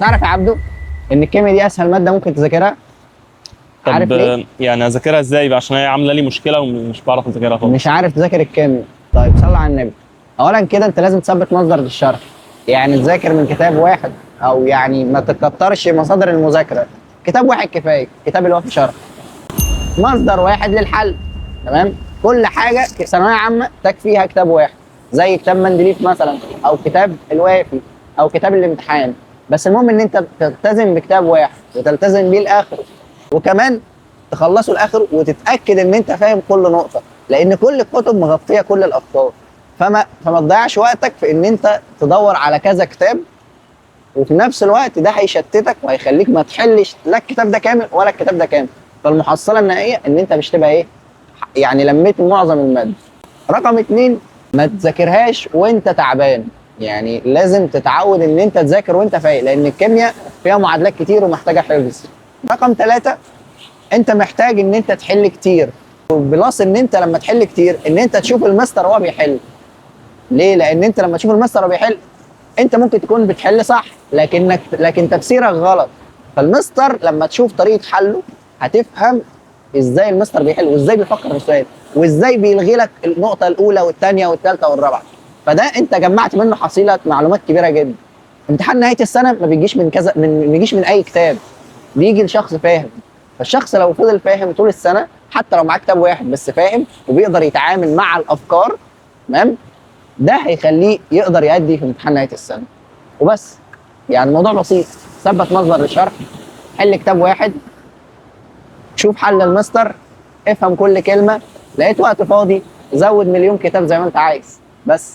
تعرف يا عبدو ان الكيمياء دي اسهل مادة ممكن تذاكرها؟ عارف طب ليه؟ يعني اذاكرها ازاي بقى؟ عشان هي عامله لي مشكلة ومش بعرف اذاكرها خالص. مش عارف تذاكر الكيمياء؟ طيب صلى على النبي. اولا كده انت لازم تثبت مصدر للشرح، يعني تذاكر من كتاب واحد، او يعني ما تكترش مصادر المذاكره. كتاب واحد كفايه، كتاب الوافي شرح، مصدر واحد للحل. تمام؟ كل حاجة في ثانوية عامة تكفيها كتاب واحد، زي كتاب مندليف مثلا، او كتاب الوافي، او كتاب الامتحان. بس المهم ان انت تلتزم بكتاب واحد وتلتزم بيه لاخره، وكمان تخلصه لاخره وتتاكد ان انت فاهم كل نقطه، لان كل الكتب مغطيه كل الافكار. فما تضيعش وقتك في ان انت تدور على كذا كتاب، وفي نفس الوقت ده هيشتتك وهيخليك ما تحلش لا الكتاب ده كامل ولا الكتاب ده كامل. فالمحصله النهائية ان انت مش تبقى ايه، يعني لميت معظم الماده. رقم 2، ما تذاكرهاش وانت تعبان. يعني لازم تتعود ان انت تذاكر وانت فايق، لان الكيمياء فيها معادلات كتير ومحتاجة حفظ. رقم 3، انت محتاج ان انت تحل كتير، plus ان انت لما تحل كتير ان انت تشوف المستر وهو بيحل. ليه؟ لان انت لما تشوف المستر وهو بيحل انت ممكن تكون بتحل صح لكن تفسيرك غلط. فالمستر لما تشوف طريقه حله هتفهم ازاي المستر بيحل، وازاي بيفكر في السؤال، وازاي بيلغي لك النقطة الاولى والثانية والثالثة والرابعة. فده انت جمعت منه حصيله معلومات كبيرة جدا. امتحان نهاية السنة ما بيجيش من كذا، من ما بيجيش من اي كتاب، بيجي لشخص فاهم. فالشخص لو فضل فاهم طول السنة، حتى لو معاه كتاب واحد بس فاهم وبيقدر يتعامل مع الافكار، تمام، ده هيخليه يقدر يأدي في امتحان نهاية السنة. وبس، يعني الموضوع بسيط. ثبت مصدر للشرح، حل كتاب واحد، شوف حل المستر، افهم كل كلمة، لقيت وقت فاضي زود مليون كتاب زي ما انت عايز. بس.